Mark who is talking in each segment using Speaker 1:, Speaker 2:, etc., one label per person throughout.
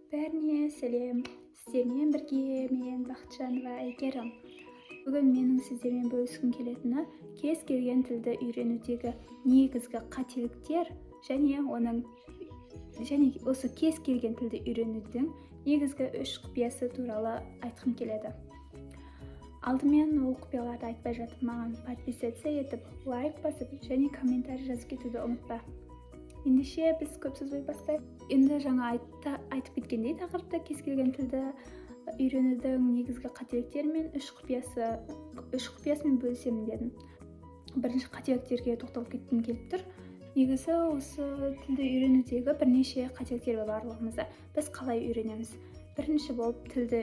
Speaker 1: Бәріне сәлем! Сіздермен бірге мен, Бақытжанова Әйгерім. Бүгін менің сіздермен бөліскім келетіні – кез келген тілді үйренудегі негізгі қателіктер және оның және осы кез келген тілді үйренудің негізгі үш құпиясы туралы айтқым келеді. Алдымен ол құпияларды айтпай жатып, маған подписаться етіп, лайк басып және комментарий жазып кетуді ұмытпа. Ендеше, біз көп созбай бастайық. Енді жаңа айтып кеткендей, тақырыпта кез келген тілді үйренудің негізгі қателіктері мен үш құпиясымен бөлісемін дедім. Бірінші қателіктерге тоқталып кеткім келіп тұр. Негізі, осы тілді үйренудегі бірнеше қателіктер бар барлығымызда. Біз қалай үйренеміз? Бірінші болып, тілді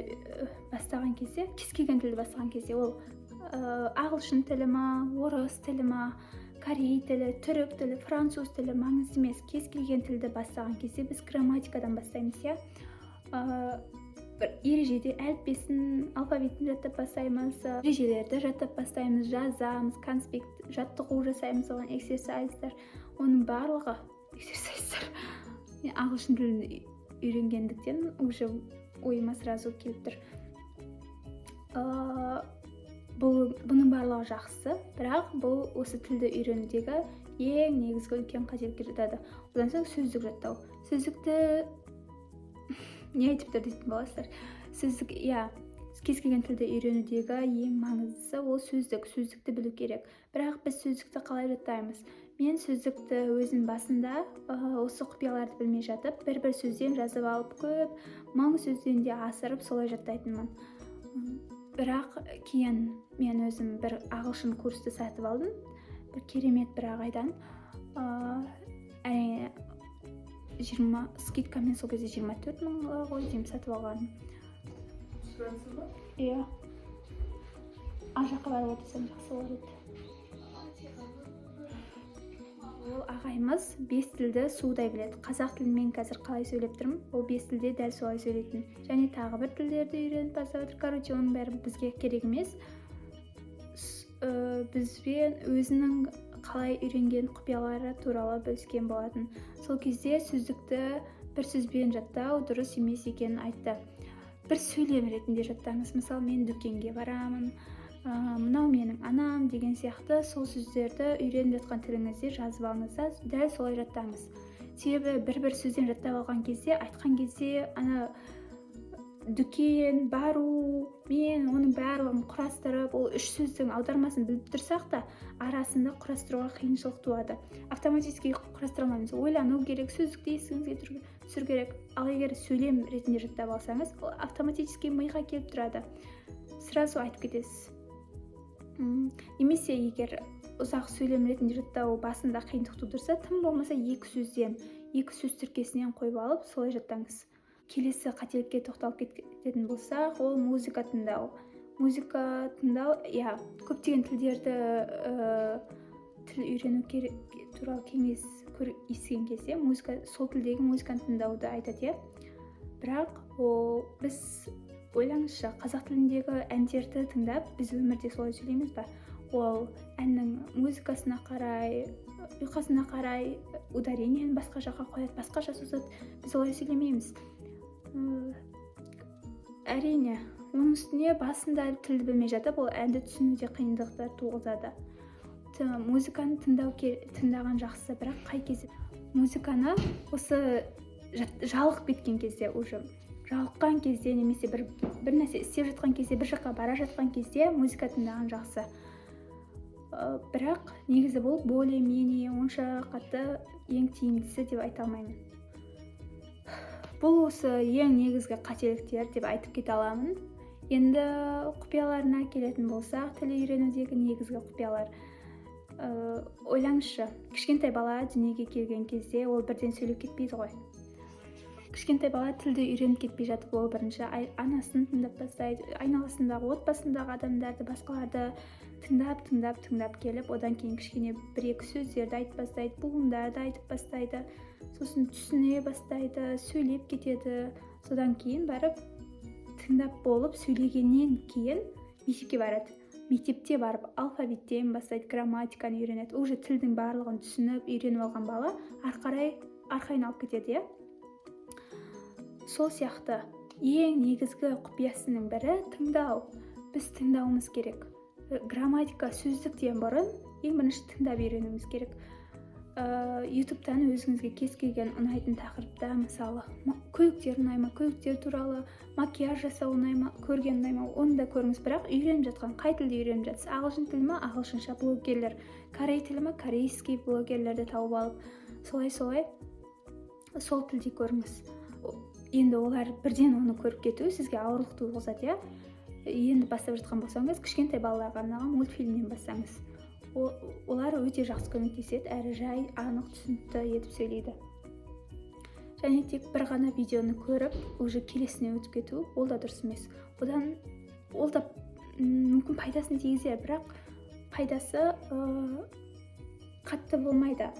Speaker 1: бастаған кезде, кез келген тілді бастаған кезде, ол ағылшын тілі ма, орыс тілі ма, корей тілі, түрік тілі, француз тілі, маңызды емес, кез келген тілді бастаған кезде біз грамматикадан бастаймыз, иә. Бір ережеде әліппесін, алфавитін жаттап бастаймыз, ережелерді жаттап бастаймыз, жазамыз, конспект, жаттығу жасаймыз, оған exercise дар, оның барлығы exercise дар. Мен ағылшын тілін үйренгендіктен, уже ойыма сразу келіп тұр. Бұның барлығы жақсы, бірақ бұл осы тілді үйренудегі ең негізгі үлкен қателікке жатады. Одан соң сөздік жаттау. Сөздікті не айтып тұр дейтін боласыздар. Сөздік, иә, кез келген тілді үйренудегі ең маңыздысы ол сөздік. Сөздікті білу керек. Бірақ біз сөздікті қалай жаттаймыз? Мен сөздікті өзім басында осы құпияларды білмей жатып, бір бір сөзден жазып алып, көп мың сөзден де асырып, солай жаттайтынмын. Бірақ кейін мен өзім бір ағылшын курсты сатып алдым бір керемет бір ағайдан. Әрине, 20 скидкамен, сол кезде 24 мыңға ғой деймін сатып алғаным.
Speaker 2: Сұратсың ба?
Speaker 1: Иә, ар жаққа барып отырсам, жақсы болар еді. Ол ағайымыз бес тілді судай біледі. Қазақ тілін мен қазір қалай сөйлеп тұрмын, ол бес тілде дәл солай сөйлейтін және тағы бір тілдерді үйреніп бастап жатыр. Короче, оның бәрі бізге керек емес. Бізбен өзінің қалай үйренген құпиялары туралы бөліскен болатын. Сол кезде сөздікті бір сөзбен жаттау дұрыс емес екенін айтты. Бір сөйлем ретінде жаттаңыз. Мысалы, «Мен дүкенге барамын», «Мынау менің анам» деген сияқты. Сол сөздерді үйреніп жатқан тіліңізде жазып алыңыз да, дәл солай жаттаңыз. Себебі бір бір сөзден жаттап алған кезде, айтқан кезде ана дүкен, бару, мен, оның барлығын құрастырып, ол үш сөздің аудармасын біліп тұрсақ та, арасында құрастыруға қиыншылық туады. Автоматически құрастыра алмаймыз, ойлану керек, сөздікті есіңізге түсіру керек. Ал егер сөйлем ретінде жаттап алсаңыз, ол автоматически миға келіп тұрады, сразу айтып кетесіз. Немесе егер ұзақ сөйлем ретінде жаттау басында қиындық тудырса, тым болмаса екі сөзден, екі сөз тіркесінен қойып алып, солай жаттаңыз. Келесі қателікке тоқталып кететін болсақ, ол музыка тыңдау. Музыка тыңдау, иә, көптеген тілдерді, тіл үйрену керек туралы кеңес естіген кезде музыка, сол тілдегі музыканы тыңдауды айтады, иә. Бірақ ол, біз ойлаңызшы, қазақ тіліндегі әндерді тыңдап, біз өмірде солай сөйлейміз ба? Ол әннің музыкасына қарай, ұйқасына қарай ударение ні басқа жаққа қояды, басқаша созады. Біз олай сөйлемейміз. Әрине, оның үстіне басында тілді білмей жатып, ол әнді түсінуде қиындықтар туғызады. Музыканы тыңдау, тыңдаған жақсы, бірақ қай кезде? Музыканы осы жалығып кеткен кезде, уже жалыққан кезде немесе бір нәрсе істеп жатқан кезде, бір жаққа бара жатқан кезде музыка тыңдаған жақсы. Бірақ негізі бұл более менее онша қатты ең тиімдісі деп айта алмаймын. Бұл осы ең негізгі қателіктер деп айтып кете аламын. Енді құпияларына келетін болсақ, тіл үйренудегі негізгі құпиялар. Ойлаңызшы, кішкентай бала дүниеге келген кезде ол бірден сөйлеп кетпейді ғой. Кішкентай бала тілді үйреніп кетпей жатып, ол бірінші анасын тыңдап бастайды, айналасындағы, отбасындағы адамдарды, басқаларды тыңдап, тыңдап, тыңдап келіп, одан кейін кішкене бір екі сөздерді айтып бастайды, буындарды айтып бастайды, сосын түсіне бастайды, сөйлеп кетеді. Содан кейін барып, тыңдап болып, сөйлегеннен кейін мектепке барады. Мектепте барып алфавиттен бастайды, грамматиканы үйренеді. Уже тілдің барлығын түсініп, үйреніп алған бала ары қарай арқайын алып кетеді, иә. Сол сияқты ең негізгі құпиясының бірі – тыңдау. Біз тыңдауымыз керек. Грамматика, сөздіктен бұрын ең бірінші тыңдап үйренуіміз керек. Ютубтан өзіңізге кез келген ұнайтын тақырыпта, мысалы, көліктер ұнай ма, көліктер туралы, макияж жасау ұнай ма, көрген ұнай ма, оны да көріңіз. Бірақ үйреніп жатқан, қай тілде үйреніп жатсыз, ағылшын тілі ма, ағылшынша блогерлер, корей тілі ма, корейский блогерлерді тауып алып, солай солай сол тілде көріңіз. Енді олар бірден оны көріп кету сізге ауырлық туғызады, иә. Енді бастап жатқан болсаңыз, кішкентай балаларға арналған мультфильмнен бастаңыз. Олар өте жақсы көмектеседі әрі жай, анық, түсінікті етіп сөйлейді. Және тек бір ғана видеоны көріп, уже келесіне өтіп кету, ол да дұрыс емес. Одан ол да мүмкін пайдасын тигізер, бірақ пайдасы қатты болмайды.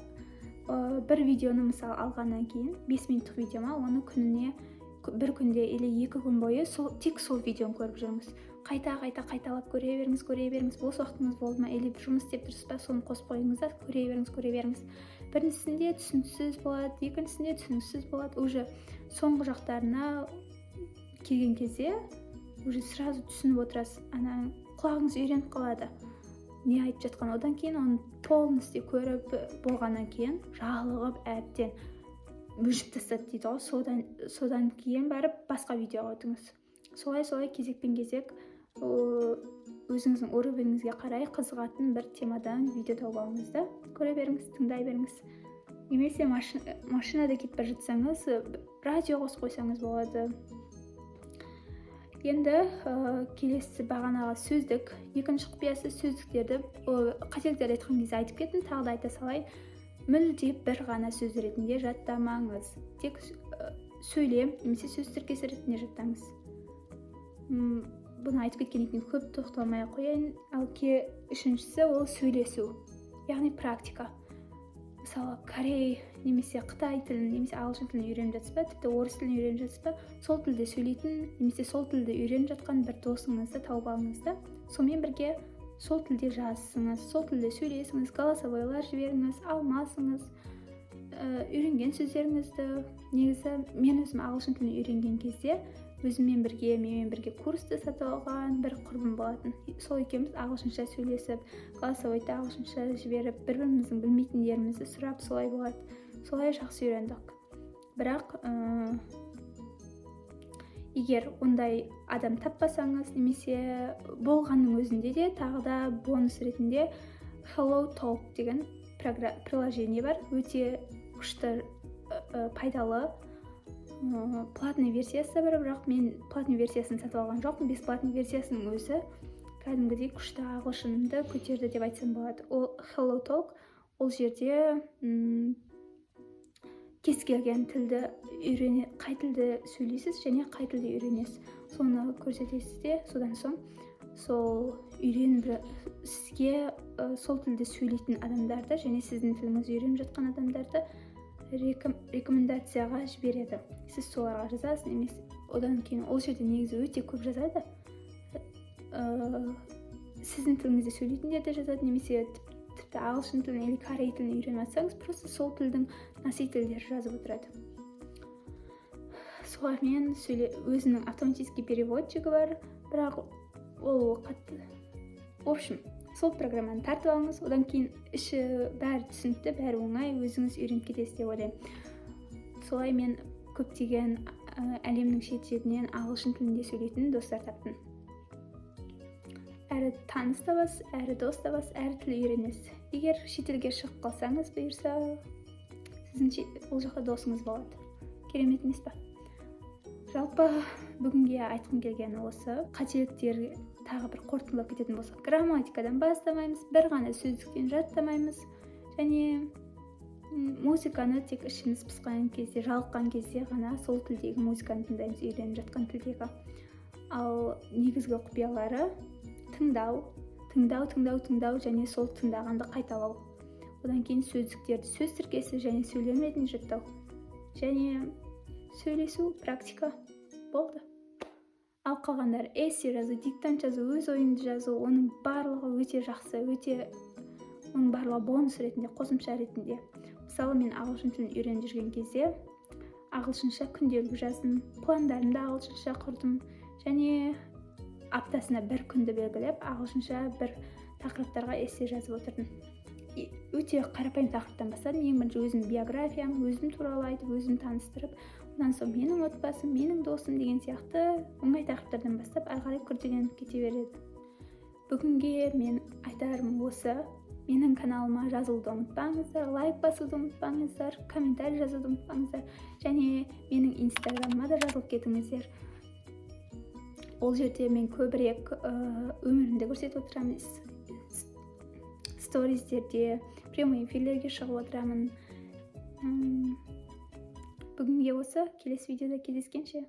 Speaker 1: Бір видеоны, мысалы, алғаннан кейін, 5 минуттық видео ма, оны күніне бір күнде или 2 күн бойы сол, тек сол видеоны көріп жүріңіз. Қайта қайта қайталап көре беріңіз, көре беріңіз. Бос уақытыңыз болды ма или жұмыс істеп тұрсыз ба, соны қосып қойыңыз да, көре беріңіз, көре беріңіз. Біріншісінде түсініксіз болады, екіншісінде түсініксіз болады, уже соңғы жақтарына келген кезде уже сразу түсініп отырасыз. Ана құлағыңыз үйреніп қалады не айтып жатқан. Одан кейін оны полностью көріп болғаннан кейін, жалығып, әбден өшіп тастады дейді ғой, содан кейін барып басқа видеоға өтіңіз. Солай солай кезекпен кезек өзіңіздің уровеніңізге қарай қызығатын бір темадан видео тауып алыңыз да, көре беріңіз, тыңдай беріңіз. Немесе машинада кетіп бара жатсаңыз, радио қосып қойсаңыз болады. Енді келесі бағанағы сөздік, екінші құпиясы сөздіктерді. Қателіктерді айтқан кезде айтып кеттім, тағы да айта салайын: мүлде бір ғана сөз ретінде жаттамаңыз, тек сөйлем немесе сөз тіркесі ретінде жаттаңыз. Бұны айтып кеткеннен кейін көп тоқталмай ақ қояйын. Ал үшіншісі ол сөйлесу, яғни практика. Мысалы, корей немесе қытай тілін немесе ағылшын тілін үйреніп жатсыз ба, тіпті орыс тілін үйреніп жатсыз ба, сол тілде сөйлейтін немесе сол тілді үйреніп жатқан бір досыңызды тауып алыңыз да, сонымен бірге сол тілде жазысыңыз, сол тілде сөйлесіңіз, голосовойлар жіберіңіз, алмасыңыз үйренген сөздеріңізді. Негізі мен өзім ағылшын тілін үйренген кезде өзіммен бірге, менімен бірге курсты сатып алған бір құрбым болатын. Сол екеуміз ағылшынша сөйлесіп, голосовойды ағылшынша жіберіп, бір біріміздің білмейтіндерімізді сұрап, солай болады, солай жақсы үйрендік. Бірақ егер ондай адам таппасаңыз немесе болғанның өзінде де, тағы да бонус ретінде Hello Talk деген приложение бар, өте күшті, пайдалы. Платный версиясы да бар, бірақ мен платный версиясын сатып алған жоқпын. Бесплатный версиясының өзі кәдімгідей күшті ағылшынымды көтерді деп айтсам болады. Ол Hello Talk, ол жерде кез келген тілді үйрене, қай тілді сөйлейсіз және қай тілде үйренесіз, соны көрсетесіз де, содан соң сол үйреніп, сізге сол тілде сөйлейтін адамдарды және сіздің тіліңізді үйреніп жатқан адамдарды рекомендацияға жібереді. Сіз соларға жазасыз немесе одан кейін ол жерде негізі өте көп жазады, сіздің тіліңізде сөйлейтіндер де жазады немесе тіпті ағылшын тілін или корей тілін үйреніп жатсаңыз, просто сол тілдің носительдері жазып отырады. Солармен сөйле. Өзінің автоматический переводчигі бар, бірақ ол қатты. В общем, сол программаны тартып алыңыз, одан кейін іші бәрі түсінікті, бәрі оңай, өзіңіз үйреніп кетесіз деп ойлаймын. Солай мен көптеген әлемнің шет шетінен ағылшын тілінде сөйлейтін достар таптым. Әрі таныс табасыз, әрі дос табасыз, әрі тіл үйренесіз. Егер шетелге шығып қалсаңыз, бұйырса, сіздің ол жақта досыңыз болады. Керемет емес па? Жалпы бүгінге айтқым келгені осы. Қателіктер тағы бір қорытындылап кететін болсақ: грамматикадан бастамаймыз, бір ғана сөздіктен жаттамаймыз және музыканы тек ішіміз пысқан кезде, жалыққан кезде ғана сол тілдегі музыканы тыңдаймыз, үйреніп жатқан тілдегі. Ал негізгі құпиялары – тыңдау, тыңдау, тыңдау, тыңдау және сол тыңдағанды қайталау. Одан кейін сөздіктерді сөз тіркесі және сөйлем ретінде жаттау және сөйлесу, практика болды. Ал қалғандары – эссе жазу, диктант жазу, өз ойыңды жазу, оның барлығы өте жақсы, өте, оның барлығы бонус ретінде, қосымша ретінде. Мысалы, мен ағылшын тілін үйреніп жүрген кезде Ағылшынша күнделік жаздым, пландарымды ағылшынша құрдым және аптасына бір күнді белгілеп, ағылшынша бір тақырыптарға эссе жазып отырдым. Өте қарапайым тақырыптан бастадым. Ең бірінші өзім биографиям, өзім туралы айтып, өзім таныстырып, одан соң менің отбасым, менің досым деген сияқты оңай тақырыптардан бастап, ары қарай күрделеніп кете береді. Бүгінге мен айтарым осы. Менің каналыма жазылуды ұмытпаңыздар, лайк басуды ұмытпаңыздар, комментарий жазуды ұмытпаңыздар және менің Инстаграмыма да жазылып кетіңіздер. Ол жерде мен көбірек өмірімді көрсетіп отырамын, сториздерде, прямой эфирлерге шығып отырамын. Бүгінге осы. Келесі видеода кездескенше!